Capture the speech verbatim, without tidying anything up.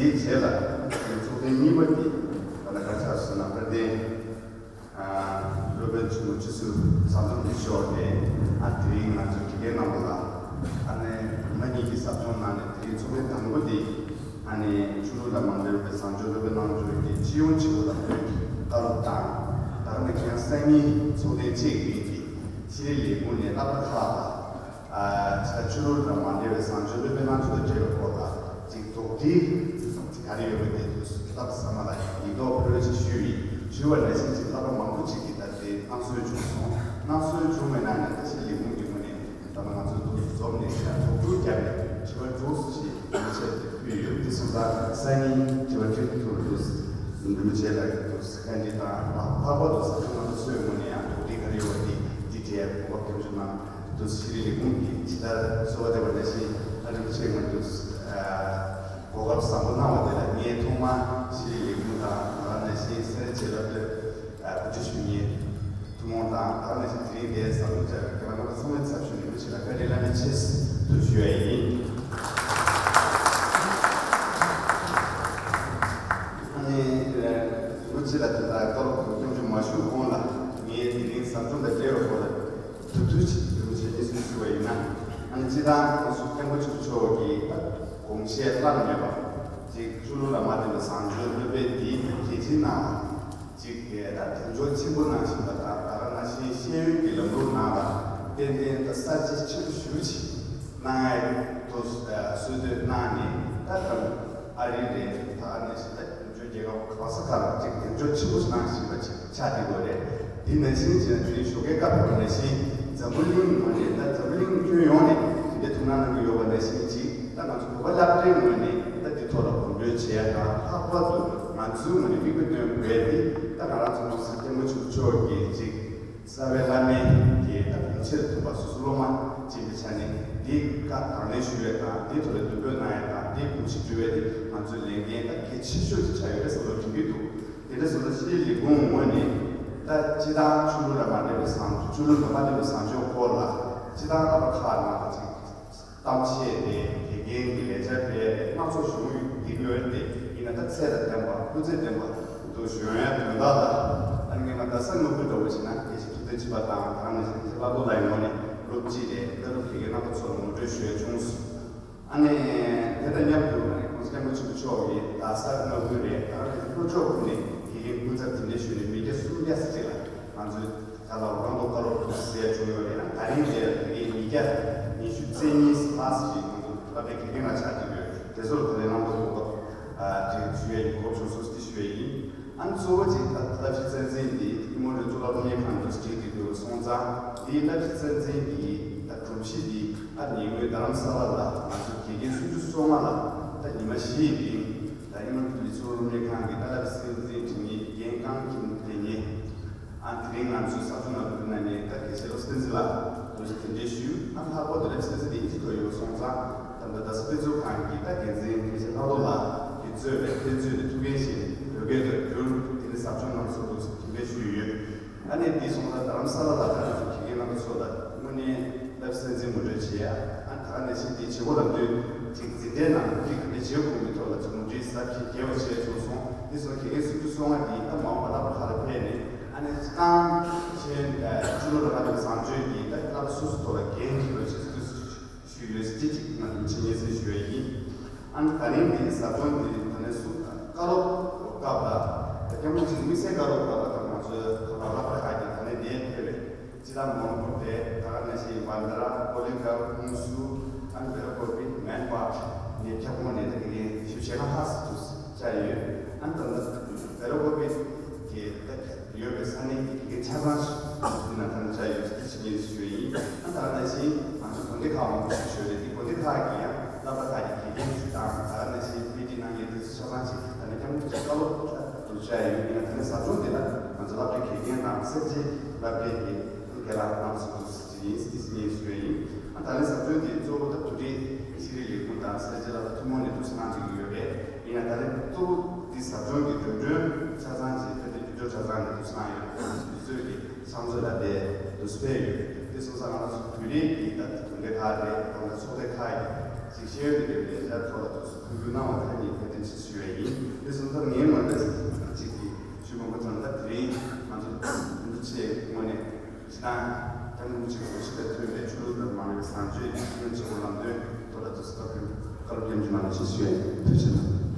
དེའི་རྗེས་ལ་ཚོགས་ཐེངས་གཉིས་པ་དེ་ད་ལྟ་ག་ཆགས་སོང་ན། དཔལ་ལྡན་སློབ་དཔོན་ཆེན་པོ་ཁྲི་ཟུར་ཟམ་གདོང་ལགས་མཆོག་ནས། ཨ་དེ་རིང་ང་ཚོའི་དགེ་རྒན་རྣམ་པ་ལ་ཨ་ནི་མ་ཉིད་ཀྱི་ཟབ་སྦྱོང་གནང་ནས། དེ་རིང་ཚོགས་ཐེངས་དང་པོ་དེ་ཨ་ནི་ཆོས་ལུགས་ལ་མ་འབྲེལ་བའི་བཟང་སྤྱོད་སློབ་དཔོན་རྣམ་གཉིས་ཀྱི་སྤྱི་ཡོངས་ཆེན་པོ་ལ་བཀའ་སློབ་དང་། ད་ནི་ཁྱེད་རང་སང་ཉིན་ཚོགས་ཐེངས་གཅིག་ཡིན་གྱི་ཤེས་རིག་ལས་ཁུངས་ནས་བསླབ་གྲྭ་ཁག་ལ། ཨ་ཆོས་ལུགས་དང་མ་འབྲེལ་བའི་བཟང་སྤྱོད་སློབ་དཔོན་རྣམ་གཉིས་དང་འབྲེལ་བའི་སྐོར་ལ་ཅིག་དོགས་འདྲི་ཅིག་ག་རེ་ཡོད་པ་དེ་ཚོ་བསླབ་ཟ་མ་ལ་ཡིན་མདོག་ཕུལ་ཅིག་ཞུས་ཡིན། ཞུས་པ་ནང་བཞིན་ཅིག་བསླབ་པ་མང་པོ་ཅིག་གིས་ད་དེ་སྣང་ཟོན་བྱུང་སོང་། སྣང་ཟོན་བྱུང་བའི་ནང་ནས་ད་ཤེས་རིག་ལས་ཁུངས་ཀྱི་ངོས་ནས་ད་ང་ཚོ་འདུག་འཛོམས་ནས་དོགས་འདྲི་བརྒྱབ་ནས་དྲི་བ་དྲུག་ཅིག་རིན་པོ་ཆེ་ལ་ཕུལ་ཡོད། དེ་སོང་ཙང་སང་ཉིན་དྲི་བ་དྲུག་ཐུག་འདུག་རིན་པོ་ཆེ་ལ་འདུག་བཀའ་འདྲི་དང་། ལྷག་པར་དུ་ཟབ་སྦྱོང་གནང་མཁན་ཚོའི་ངོས་ནས་ཡང་དོགས་འདྲི་ག་རེ་ཡོད་པ་དེ་འདི་འདྲའི་གོ་སྐབས་ཐོན་བྱུང་ན། དུ་ཤེས་རིག་ལས་ཁུངས་ཀྱིས་ཇི་ལྟར་གསོལ་བ་འདེབས་པ་ནང་བཞིན། ཨ་རིན་པོ་ཆེ་ང་ཚོས་གོ་སྐབས་བཟང་པོ་གནང་བ་དེ་ལ་ངས་ཐོག་མར་ཤེས་རིག་ལས་ཁུངས་དང་། ད་ག་ནང་བཞིན་སེ་ར་བྱེས་སློབ་གྲྭ་གོ་སྒྲིག་ཞུ་མཁན་ཐུན་མོང་དང་། ད་ག་ནང་བཞིན་དེ་རིང་འདིར་ཟབ་སྦྱོང་བྱས་པའི་རྒན་ལགས་རྣམ་པ་ཚང་མའི་ཚབ་ཞུས་ནས་རིན་པོ་ཆེ་ལ་བཀའ་དྲིན་བླ་མེད་ཆེ་ཞུ་ཡ་ཡིན། ཨ་ནི་རིན་པོ་ཆེ་ལ་དེ་ལྟར་བཀའ་སློབ་སྐྱོན་བརྗོད་མ་ཞུས་གོང་ལ། ངས་དེ་རིང་ཟབ་སྦྱོང་དང་འབྲེལ་བའི་སྐོར་ལ་དུས་ཚོད་ཅིག་རིན་པོ་ཆེ་གཉིས་སུ་ཞུ་བ་ཡིན་ན། ཨ་ནི་སྤྱིར་བཏང་ཁོང་ཚོ་སྐྱབས་མགོན་ཆེན་པོ་མཆོག་གིས་ད་དགོངས་བཞེད་བླ་ན་མེད་པ་ཅིག་ཆོས་ལུགས་ལ་མ་བརྟེན་པའི་བཟང་སྤྱོད་སློབ་དཔོན་འདིའི་རྒྱལ་སྤྱིའི་ནང་ཅིག་གི་ད་གདེང་འཇོག་ཆེན་པོ་གནང་བཞིན་པ་དང་། ད་ག་ནང་བཞིན་ཤེས་ཡོན་གྱི་ལམ་ལུགས་ནང་ལ་ཏན་ཏན་ད་གསར་བརྗེ་ཆེན་པོ་ཞེ་པོ་ཅིག་གནང་ཡ་དུ་གསོལ་སྟོན་གནང་ནས། ད་ད་ཨ་རི་རེད། ད་ག་ནང་བཞིན་ད། བོད་རྒྱལ་ཁབ་གང་ས་ག་ལ་ཅིག་གདེང་འཇོག་ཆེན་པོ་གནང་བཞིན་པ་ཅིག་ཆགས་བསྡད་ཡོད་རེད། དེ་ནང་བཞིན་བྱས་ན་དེ་རིང་ཞོགས་ཀས་བཀའ་ཕེབས་པ་ནང་བཞིན་འཛམ་བུ་གླིང་ངོས་ནས། ད་འཛམ་བུ་གླིང་ཁྱོན་ཡོངས་ནས་དེ་འདྲའི་ཐུགས་སྣང་གནང་གི་ཡོད་པ་ནང་བཞིན་ཅིག་ད་ང་ཚོ་བོད་པ་སློབ་གྲྭའི་ངོས་ནས་ད་འདི་ཐོག་ལ་གོམ་བགྲོད་བྱེད་ཡ་དང་། ལྷག་པར་དུ་ང་ཚོའི་ངོས་ནས་མིག་དཔེ་སྟོན་དགོས་ཡ་དེ། ད་ང་རང་ཚོ་ནང་སྲིད་སྐྱབས་མགོན་ཆེན་པོ་མཆོག་གིས་ཅིག་རྩ་བའི་བླ་མ་གིས་ད་གོང་ཆེར་ཐུག་པ་སོ་སོ་སློབ་མ་ཅིག་གི་ཆ་ནས་འདི་བཀའ་དང་ལེན་ཞུ་བའི་དང་། འདིའི་ཐོག་ལ་འདུན་སྤོས་གནང་ཡ་དང་། འདིའི་དགོངས་གཞི་སྒྲུབ་པའི་དེ་ང་ཚོའི་ལས་འགན་ད་གལ་ཆེ་ཤོས་ཅིག་ཆགས་ཡོད་རེད་བསམ་བློ་འཁྱེར་གྱི་འདུག་དེ་འདྲ་སོང་ཙང་ཤེས་རིག་ལས་ཁུངས་ངོས་ནས་ད་སྤྱིར་བཏང་ཆོས་ལུགས་ལ་མ་འབྲེལ་བའི་བཟང་། ཆོས་ལུགས་ལ་མ་འབྲེལ་བའི་བཟང་སྤྱོད་སྐོར་ལ་སྤྱིར་བཏང་བསླབ་པ་ཁག་ནང་ལ་ཅིག་གཏམ་བཤད་རེད། དགེ་རྒན་གྱི་ལས་འཆར་སྤེལ་རེད། སྣ་ཚོགས་བྱུང་ཡོད་འདུག་ཡོད་རེད། དེ་ཡིན་ན་ད་ཚད་དང་ལྡན་པ། སྤུས་ཚད་ལྡན་པ་དུ་ཞུ་ཡོང་ཡ་དོན་དག་ལ། ཨ་ནི་སྔོན་མ་རྡ་ས་རྔ་ཁུལ་འདྲ་བོ་བྱས་ན་དགེ་བཤེས་ཐུབ་བསྟན་ཆོས་པ་དང་། ད་ག་ནང་བཞིན་ཚེ་བླ་རྡོ་ལགས་ངོས་ནས་སློབ་སྤྱི་རེད། ལྟ་གྲུབ་དགེ་རྒན་རྣམ་པ་ཚོ་ལ་ངོ་སྤྲོད་ཞུ་ཡ་བྱུང་སོང་། ཨ་ནི་དེ་དང་མཉམ་དུ་ཨ་ནི་༸གོང་ས་༸སྐྱབས་མགོན་ཆེན་པོ་མཆོག་གིས་རྡ་ས་རྔ་ཁུལ་རེད། ད་ག་ནང་བཞིན་ལྷོ་ཕྱོགས་ཁུལ་ནས་དགེ་རྒན་སྐུ་ཚབ་དེ་འདྲ་ཞུས་ནས་མི་བརྒྱ་སུམ་བརྒྱ་ཙམ་ཅིག་ལ་ང་ཚོས་ད་ལྟ་རང་དུ་བཀའ་སློབ་ཟེར་བྱུང་ཡོད་རེད། ད་རིང་དེ་དགེ་རྒན་ཉིས་བརྒྱ་ཉི་ཤུ་རྩ་གཉིས་ལྷག་ཅིག་ང་ཚོ་བསླབ་གྲྭའི་དགེ་རྒན་ལ་ཆགས་ཀྱི་ཡོད། དེ་ཚོར་ད་ལན་རྣམ་པ་གོ་སྐབས་དེ་ཞུ་ཡ་ཡིན། གོ་སྐབས་བྱུང་སོང་དེ་ཞུ་ཡ་ཡིན། ཨ་ནི་གཙོ་བོ་ཅིག་ད་བསླབ་གཞི་རྩ་འཛིན་འདི་ཨི་མོ་རི་གཙུག་ལག་སློབ་གཉེར་ཁང་དུ་བསྒྲིགས་ཏེ་ཡོད་སོང་ཙང་། འདིའི་བསླབ་གཞི་རྩ་འཛིན་གྱི་ད་སྒྲོམ་གཞི་འདི་ཨ་ཉེ་སྔོན་རྡ་རམ་ས་ལ་ལ་ང་ཚོ་དགེ་རྒན་སུམ་ཅུ་སོ་ལྔ་ལ་ད་ཉི་མ་བཞི་ཡི་རིང་ད་ཨི་མོ་རི་གཙུག་ལག་སློབ་གཉེར་ཁང་གི་ད་བསླབ་གཞི་རྩ་འཛིན་དྲི་མེད་རྒན་རྐང་གི་དེ་ཉིད། ཨ་དེ་རིང་ང་ཚོའི་ཟབ་སྦྱོང་ནང་དུ་ཕེབས་གནང་མཁན་ད་དགེ་བཤེས་བློ་བཟང་བསྟན་འཛིན་ལགས་དུ་དེ་འདྲའི་ཞུས། ཨ་ལྷག་པར་དུ་བློ་བཟང་བསྟན་འཛིན་དེ་ཨིན་ཇི་ཐོག་ཡོད་སོང་ཙང་། ད་ལྟ་རྡ་ས་དཔེ་མཛོད་ཁང་གི་ད་འགན་འཛིན་དགེ་བཤེས་ལྷག་རྡོར་ལགས་ཀྱིས་གཙོས་པའི་དཔེ་མཛོད་དེ་ཐུགས་འགན་བཞེས་ནས་བོད་སྐད་དུ་བསྒྱུར། དེ་ནས་ཟབ་སྦྱོང་གནང་སོང་འདུག་ཟེར་དེ་འདྲའི་ཞུས་ཡོད། ཨ་ནི་དེ་སོང་ཙང་རྡ་རམ་ས་ལ་ལ་ད་ང་ཚོ་དགེ་རྒན་རྣམ་པ་ཚོ་ལ་དངོས་གནས་བློ་བཟང་བསྟན་འཛིན་ངོ་སྤྲོད་བྱེད་ཡ། ཨ་ད་ག་ནང་བཞིན་དེའི་བྱེད་སྒོ་ལམ་སྟོན་ཅིག་འཛིན་གྲྭའི་ནང་ལ་འགྲིག་ག་འདྲ་བྱེད་དགོས་མིན་ཐོག་ལ་ཚོགས་འདུའི་ཟབ་ཞིང་རྒྱས་པ་བྱས་བྱུང་སོང་། དེ་སོང་དགེ་རྒན་སུམ་ཅུ་སོ་ལྔ་འདི་ད་མ་འོངས་པ་བསླབ་པ་ཁག་ལ་ཕེབས་ནས། ཨ་ནི་རྐང་ཆེན་ཆོས་ལུགས་ལ་བསླབ་པའི་བཟང་སྤྱོད་ཀྱི་ད་བསླབ་པ་སོ་སོ་ཐོག་ལ་འགན་འཁྱེར་རོགས་བྱེད་ཟེར་དུས་ཞུས་ཡོད། ཅི་ཅིག་ང་ཚོ་ཆེད་སྙན་སེང་ཞུ་ཡ་ཡིན། ཨ་ནི་ད་རིང་འདི་ཟབ་སྦྱོང་འདི་ད་ནས་གསུང་བཀའ་སློབ་སྐབས་ལ་ད་སྐྱབས་མགོན་ཆེན་པོ་དམིགས་བསལ་བཀའ་སློབ་སྐབས་ལ་ད་ང་ཚོའི་ཁ་པར་བསླབ་པ་ཁག་གིས་ད་ནས་འདིར་ཕེབས་པའི་སྤྱིར་བཏང་མོན་གྷོ་རེད། ད་ག་ནང་བཞིན་བྷན་དྷ་ར། ཀོ་ལི་གྷལ། ཧུན་སུར། ཨ་ནི་བེ་ར་ཀོ་པི། མན་པ་ནས་ཁྱབ་ཁོངས་ནས་ད་དགེ་རྒན་ཞེ་པོ་ཞེ་ལྔ་ལྷག་ཙམ་དུ་བཅར་ཡོད། ཨ་ནི་ད་ལྟ་བེ་ར་ཀོ་པི་གི་ད་ཡོད་པའི་ས་གནས་ཀྱི་དགེ་རྒན་ཆ་ཚང་ཞིག་ནང་ད་ནི་བཅར་ཡོད་ཟེར་ཞུ་ཡ་ཡིན། ཨ་ད་ག་ནང་བཞིན་ང་ཚོ་དགོན་སྡེ་ཁག་མང་པོ་ཞིག་ཡོད་རེད། དེ་དགོན་སྡེ་ཁག་གི་ཡང་བསླབ་པ་ཁག་གི་དགེ་རྒན་ཞིག་དང་། ད་ག་ནང་བཞིན་མི་དེ་ནང་ཡོད་དེ་ཚོ་ཆ་ཚང་ཞིག་ད་ནི་སྐྱབས་མགོན་གྱི་བཀའ་སློབ་ལ་དུ་བཅར་ཡོད། ཡིན་ན་ད་ནི་ཟབ་སྦྱོང་དེ་ལ་ང་ཚོ་བསླབ་གྲྭའི་དགེ་རྒན་དང་སེར་བྱེས་བསླབ་གྲྭའི་དགེ་རྒན་ལ་གནང་སོང་ཟེར་ཡིན་ཟེར་ཞུ་ཡ་ཡིན། ཨ་ད་ནི་ཟབ་སྦྱོང་དེ་གཙོ་བོ་ད་དུ་རེ་ཤེས་རིག་ལས་ཁུངས་དང་སེར་བྱེས་ལ་ཐུན་མོང་ནས་འདུག་སེ་གནང་བསྡད་ཀྱི་ཡོད་རེད། ཡིན་ན་ད་ལན་གཙོ་བོ་འདི་ཟབ་སྦྱོང་གི་འགྲོ་གྲོན་ཆ་ཚང་ཅིག་ཕན་ཚུན་རྒྱབ་སྐྱོར་ཆ་ཚང་ནས་འདུག་སེ་གནང་ཡོད། ང་ཚོ་དུས་ཚོད་ཀྱི་ཕྱག་མཛོད་ལ་དེ་འདུག་སེ་ཕེབས་ཡོད། དེ་སོང་ཙང་ང་ཚོ་དུས་རེ་གི་ད་དགོན་སྡེ་ཁག་རེད། ད་ལྟ་ཚོགས་སྡེ་ཁག་གི་ ཅིག་ཤེས་ཡོན་དེ་འདྲའི་ལས་འཆར་ཐོག་ལ་ཐུགས་སུ་ཐུགས་ཁུར་གནང་བ་དེ་ལ་ངས་ཐུགས་རྗེ་ཆེ་ཞུ་ཡ་ཡིན། དེ་སོང་ཙང་ངའི་ངོས་ནས་ཅིག་གིས་ཞུ་མང་པོ་ཙམ་ད་དེ་རིང་ང་ཚོ་དེ་འདྲ་ཆེ་ངོས་ནས་ཕྱི་ནང་ད་ནུབ་ཅིག་གོ་ཤེས་ལ་ཐོན་པའི་ཆོས་ལུགས་དང་མ་འོས་པའི་བཟང་སྤྱོད་ཀྱི་ཆོས་ལུགས་ཆེ་བོ་ལམ་སྟོན་ཐོག་ལ་ཐུགས་སུ་ཐུགས་ཁུར་བཀའ་སློབ་སྙན་སྒྲོན་གནང་བ་ཆེ་ཞུ་ཡ་ཡིན། ཐུགས་རྗེ་ཆེ་གནང་།